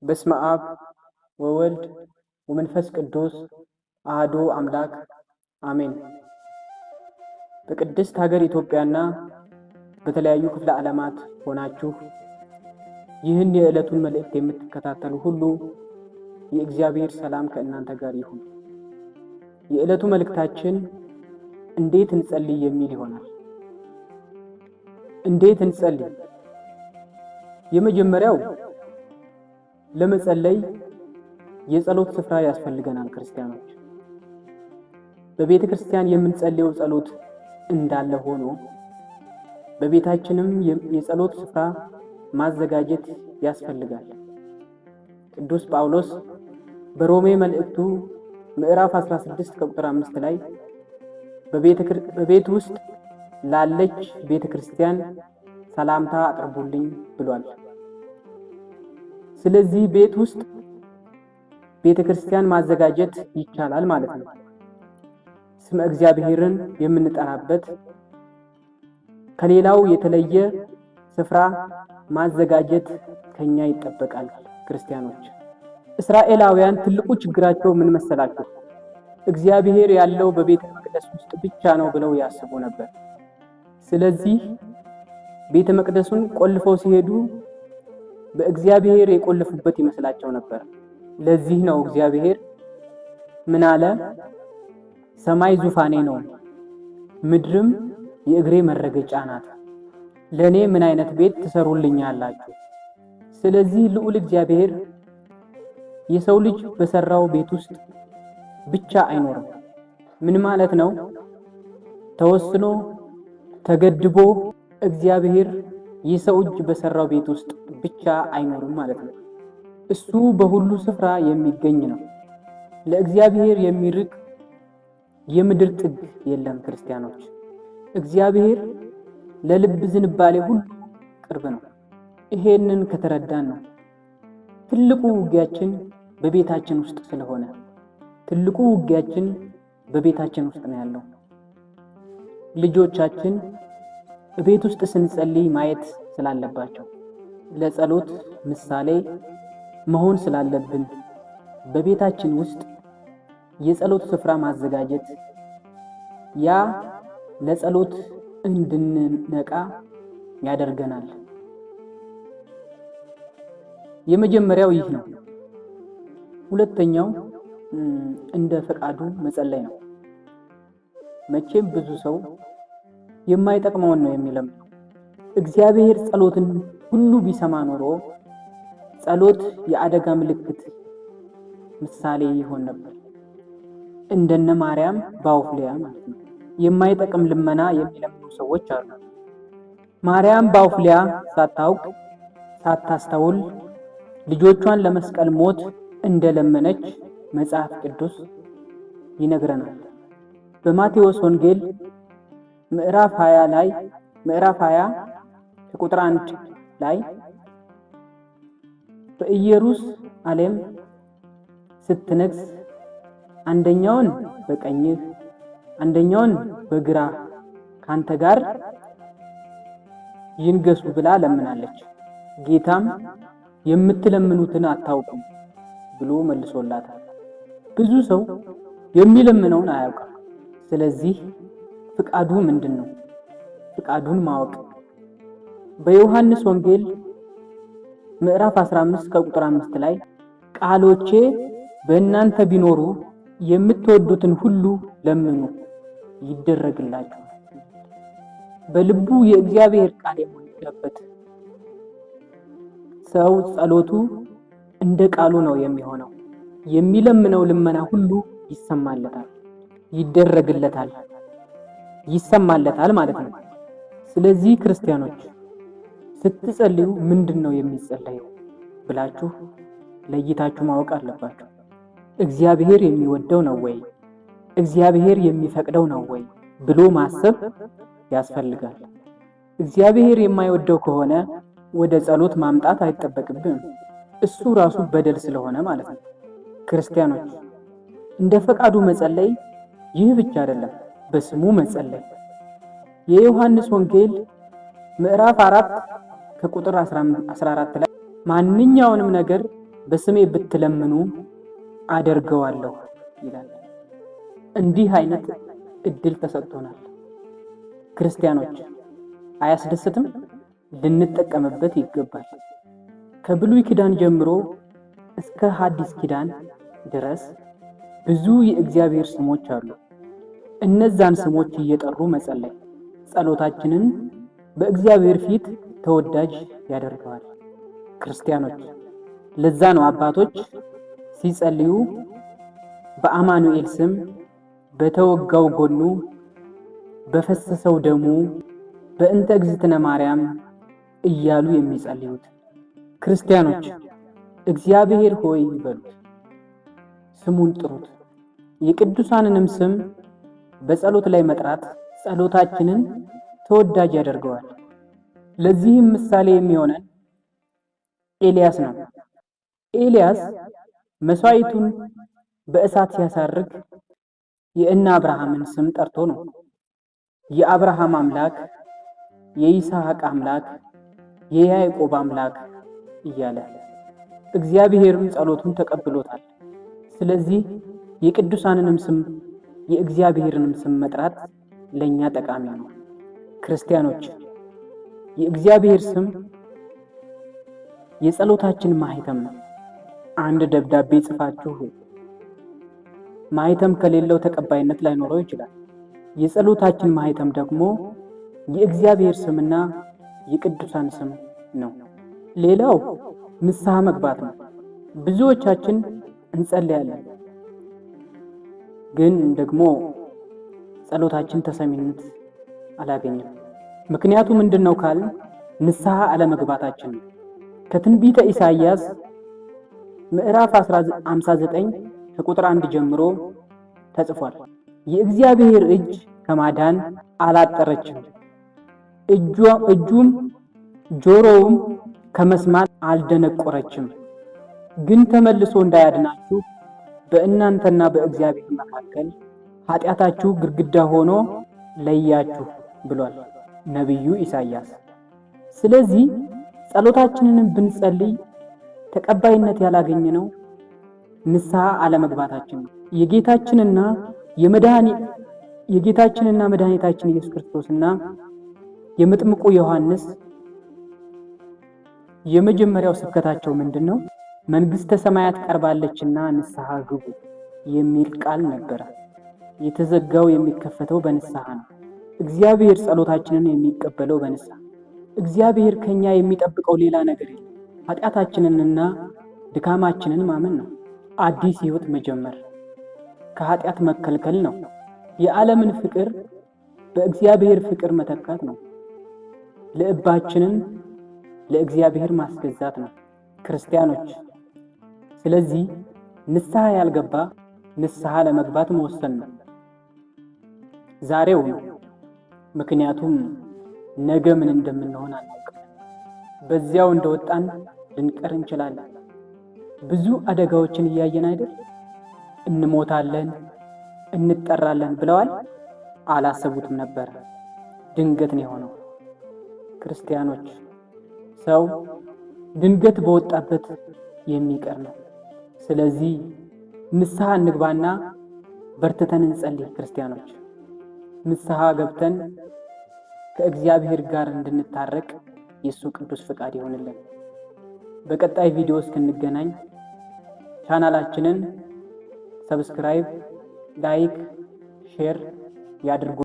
በስመ አብ ወወልድ ወመንፈስ ቅዱስ አሐዱ አምላክ አሜን። በቅድስት ሀገር ኢትዮጵያና በተለያዩ ክፍለ ዓለማት ሆናችሁ ይህን የዕለቱን መልእክት የምትከታተሉ ሁሉ የእግዚአብሔር ሰላም ከእናንተ ጋር ይሁን። የዕለቱ መልእክታችን እንዴት እንጸልይ የሚል ይሆናል። እንዴት እንጸልይ? የመጀመሪያው ለመጸለይ የጸሎት ስፍራ ያስፈልገናል። ክርስቲያኖች በቤተ ክርስቲያን የምንጸልየው ጸሎት እንዳለ ሆኖ በቤታችንም የጸሎት ስፍራ ማዘጋጀት ያስፈልጋል። ቅዱስ ጳውሎስ በሮሜ መልእክቱ ምዕራፍ 16 ከቁጥር 5 ላይ በቤት ውስጥ ላለች ቤተ ክርስቲያን ሰላምታ አቅርቡልኝ ብሏል። ስለዚህ ቤት ውስጥ ቤተ ክርስቲያን ማዘጋጀት ይቻላል ማለት ነው። ስመ እግዚአብሔርን የምንጠራበት ከሌላው የተለየ ስፍራ ማዘጋጀት ከኛ ይጠበቃል። ክርስቲያኖች እስራኤላውያን ትልቁ ችግራቸው ምን መሰላችሁ? እግዚአብሔር ያለው በቤተ መቅደስ ውስጥ ብቻ ነው ብለው ያስቡ ነበር። ስለዚህ ቤተ መቅደሱን ቆልፈው ሲሄዱ በእግዚአብሔር የቆለፉበት ይመስላቸው ነበር። ለዚህ ነው እግዚአብሔር ምን አለ? ሰማይ ዙፋኔ ነው፣ ምድርም የእግሬ መረገጫ ናት። ለእኔ ምን አይነት ቤት ትሰሩልኛላችሁ? ስለዚህ ልዑል እግዚአብሔር የሰው ልጅ በሰራው ቤት ውስጥ ብቻ አይኖርም። ምን ማለት ነው? ተወስኖ ተገድቦ እግዚአብሔር የሰው እጅ በሰራው ቤት ውስጥ ብቻ አይኖርም ማለት ነው። እሱ በሁሉ ስፍራ የሚገኝ ነው። ለእግዚአብሔር የሚርቅ የምድር ጥግ የለም። ክርስቲያኖች እግዚአብሔር ለልብ ዝንባሌ ሁሉ ቅርብ ነው። ይሄንን ከተረዳን ነው ትልቁ ውጊያችን በቤታችን ውስጥ ስለሆነ ትልቁ ውጊያችን በቤታችን ውስጥ ነው ያለው። ልጆቻችን ቤት ውስጥ ስንጸልይ ማየት ስላለባቸው ለጸሎት ምሳሌ መሆን ስላለብን በቤታችን ውስጥ የጸሎት ስፍራ ማዘጋጀት ያ ለጸሎት እንድንነቃ ያደርገናል። የመጀመሪያው ይህ ነው። ሁለተኛው እንደ ፈቃዱ መጸለይ ነው። መቼም ብዙ ሰው የማይጠቅመውን ነው የሚለምነው። እግዚአብሔር ጸሎትን ሁሉ ቢሰማ ኖሮ ጸሎት የአደጋ ምልክት ምሳሌ ይሆን ነበር። እንደነ ማርያም ባውፍሊያ ማለት ነው። የማይጠቅም ልመና የሚለምኑ ሰዎች አሉ። ማርያም ባውፍሊያ ሳታውቅ ሳታስተውል ልጆቿን ለመስቀል ሞት እንደለመነች መጽሐፍ ቅዱስ ይነግረናል። በማቴዎስ ወንጌል ምዕራፍ 20 ላይ ምዕራፍ 20 ከቁጥር 1 ላይ በኢየሩሳሌም ስትነግስ አንደኛውን በቀኝህ አንደኛውን በግራ ካንተ ጋር ይንገሱ ብላ ለምናለች። ጌታም የምትለምኑትን አታውቁም ብሎ መልሶላታል። ብዙ ሰው የሚለምነውን አያውቅም። ስለዚህ ፍቃዱ ምንድን ነው? ፍቃዱን ማወቅ በዮሐንስ ወንጌል ምዕራፍ 15 ከቁጥር 5 ላይ ቃሎቼ በእናንተ ቢኖሩ የምትወዱትን ሁሉ ለምኑ ይደረግላችኋል። በልቡ የእግዚአብሔር ቃል የሞላበት ሰው ጸሎቱ እንደ ቃሉ ነው የሚሆነው። የሚለምነው ልመና ሁሉ ይሰማለታል፣ ይደረግለታል፣ ይሰማለታል ማለት ነው። ስለዚህ ክርስቲያኖች ስትጸልዩ ምንድን ነው የሚጸለየው ብላችሁ ለይታችሁ ማወቅ አለባችሁ። እግዚአብሔር የሚወደው ነው ወይ፣ እግዚአብሔር የሚፈቅደው ነው ወይ ብሎ ማሰብ ያስፈልጋል። እግዚአብሔር የማይወደው ከሆነ ወደ ጸሎት ማምጣት አይጠበቅብንም። እሱ ራሱ በደል ስለሆነ ማለት ነው። ክርስቲያኖች እንደ ፈቃዱ መጸለይ ይህ ብቻ አይደለም፣ በስሙ መጸለይ። የዮሐንስ ወንጌል ምዕራፍ 4 ከቁጥር 14 ላይ ማንኛውንም ነገር በስሜ ብትለምኑ አደርገዋለሁ ይላል። እንዲህ አይነት እድል ተሰጥቶናል። ክርስቲያኖች አያስደስትም? ልንጠቀምበት ይገባል። ከብሉይ ኪዳን ጀምሮ እስከ ሐዲስ ኪዳን ድረስ ብዙ የእግዚአብሔር ስሞች አሉ። እነዛን ስሞች እየጠሩ መጸለይ ጸሎታችንን በእግዚአብሔር ፊት ተወዳጅ ያደርገዋል። ክርስቲያኖች ለዛ ነው አባቶች ሲጸልዩ በአማኑኤል ስም በተወጋው ጎኑ በፈሰሰው ደሙ በእንተ እግዝእትነ ማርያም እያሉ የሚጸልዩት። ክርስቲያኖች እግዚአብሔር ሆይ ይበሉት፣ ስሙን ጥሩት። የቅዱሳንንም ስም በጸሎት ላይ መጥራት ጸሎታችንን ተወዳጅ ያደርገዋል። ለዚህም ምሳሌ የሚሆነን ኤልያስ ነው። ኤልያስ መስዋዕቱን በእሳት ሲያሳርግ የእነ አብርሃምን ስም ጠርቶ ነው። የአብርሃም አምላክ፣ የይስሐቅ አምላክ፣ የያዕቆብ አምላክ እያለ እግዚአብሔርም ጸሎቱን ተቀብሎታል። ስለዚህ የቅዱሳንንም ስም የእግዚአብሔርንም ስም መጥራት ለእኛ ጠቃሚ ነው። ክርስቲያኖች የእግዚአብሔር ስም የጸሎታችን ማህተም ነው። አንድ ደብዳቤ ጽፋችሁ ማህተም ከሌለው ተቀባይነት ላይኖረው ይችላል። የጸሎታችን ማህተም ደግሞ የእግዚአብሔር ስምና የቅዱሳን ስም ነው። ሌላው ንስሐ መግባት ነው። ብዙዎቻችን እንጸልያለን፣ ግን ደግሞ ጸሎታችን ተሰሚነት አላገኘም። ምክንያቱ ምንድን ነው ካል ንስሐ አለመግባታችን ነው። ከትንቢተ ኢሳይያስ ምዕራፍ 59 ከቁጥር 1 ጀምሮ ተጽፏል። የእግዚአብሔር እጅ ከማዳን አላጠረችም፣ እጁም ጆሮውም ከመስማት አልደነቆረችም። ግን ተመልሶ እንዳያድናችሁ በእናንተና በእግዚአብሔር መካከል ኃጢአታችሁ ግድግዳ ሆኖ ለያችሁ ብሏል ነቢዩ ኢሳይያስ። ስለዚህ ጸሎታችንንም ብንጸልይ ተቀባይነት ያላገኘነው ንስሐ አለመግባታችን ነው። የጌታችንና የመድኃኒ የጌታችንና መድኃኒታችን ኢየሱስ ክርስቶስና የመጥምቁ ዮሐንስ የመጀመሪያው ስብከታቸው ምንድን ነው? መንግሥተ ሰማያት ቀርባለችና ንስሐ ግቡ የሚል ቃል ነበረ። የተዘጋው የሚከፈተው በንስሐ ነው። እግዚአብሔር ጸሎታችንን የሚቀበለው በንስሐ። እግዚአብሔር ከኛ የሚጠብቀው ሌላ ነገር የለም። ኃጢአታችንንና ድካማችንን ማመን ነው። አዲስ ሕይወት መጀመር ከኃጢአት መከልከል ነው። የዓለምን ፍቅር በእግዚአብሔር ፍቅር መተካት ነው። ልባችንን ለእግዚአብሔር ማስገዛት ነው። ክርስቲያኖች፣ ስለዚህ ንስሐ ያልገባ ንስሐ ለመግባት መወሰን ነው ዛሬው ነው። ምክንያቱም ነገ ምን እንደምንሆን አናውቅም። በዚያው እንደወጣን ልንቀር እንችላለን። ብዙ አደጋዎችን እያየን አይደል? እንሞታለን፣ እንጠራለን ብለዋል። አላሰቡትም ነበር። ድንገት ነው የሆነው። ክርስቲያኖች፣ ሰው ድንገት በወጣበት የሚቀር ነው። ስለዚህ ንስሐ እንግባና በርትተን እንጸልይ። ክርስቲያኖች ንስሐ ገብተን ከእግዚአብሔር ጋር እንድንታረቅ የእሱ ቅዱስ ፍቃድ ይሆንልን። በቀጣይ ቪዲዮ እስክንገናኝ ቻናላችንን subscribe፣ like፣ share ያድርጉ።